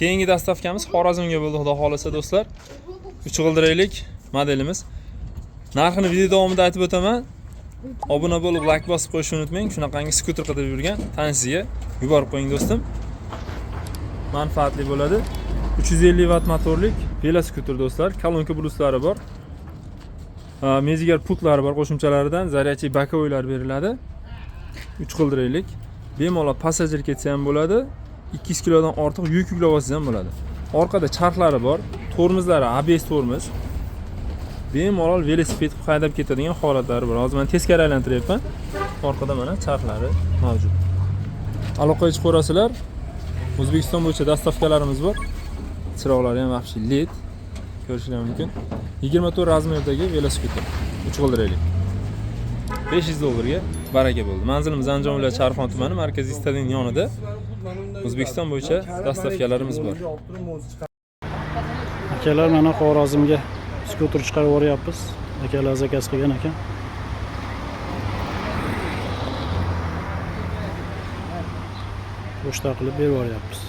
Keyingi доставка miz Xorazmga bo'ldi, xudo xohlasa, do'stlar. 3 g'ildiraklik modelimiz. Narxini video davomida aytib o'taman. Obuna bo'lib, layk bosib qo'yishni unutmang. Shunaqangi skuter qidirib yurgan tanishingizga yuborib qo'ying, do'stim. Manfaatli bo'ladi. 350 vatt motorlik veloskuter, do'stlar. Kolonka bluslari bor. Mezigar pultlari bor qo'shimchalaridan, зарядчий боковой lar beriladi. 3 g'ildiraklik. Bemalol passajir ketsa ham bo'ladi. 200 kilodan ortiq yuk yuklab olsangiz ham bo'ladi. Orqada charxlari bor, tormozlari ABS tormoz. Bemalol velosiped qilib haydab ketadigan holatlari bor. Hozir men teskari aylantiryapman. Orqada mana charxlari mavjud. Aloqaga chiqaverasizlar. O'zbekiston bo'yicha доставка larimiz bor. Chiroqlari ham вообще LED, ko'rishinglar mumkin. 24 размер dagi velosiped, 3 g'ildiraklik. 500 dollarga baraka bo'ldi. Manzilimiz Andijon viloyati, Sharxon tumani, markaziy stadion yonida. O'zbekiston bo'yicha доставка larimiz bor. Akalar, mana Xorazmga skuter chiqarib yuboryapmiz. Akalar zakaz qilgan ekan. Pochta qilib berib yuboryapmiz.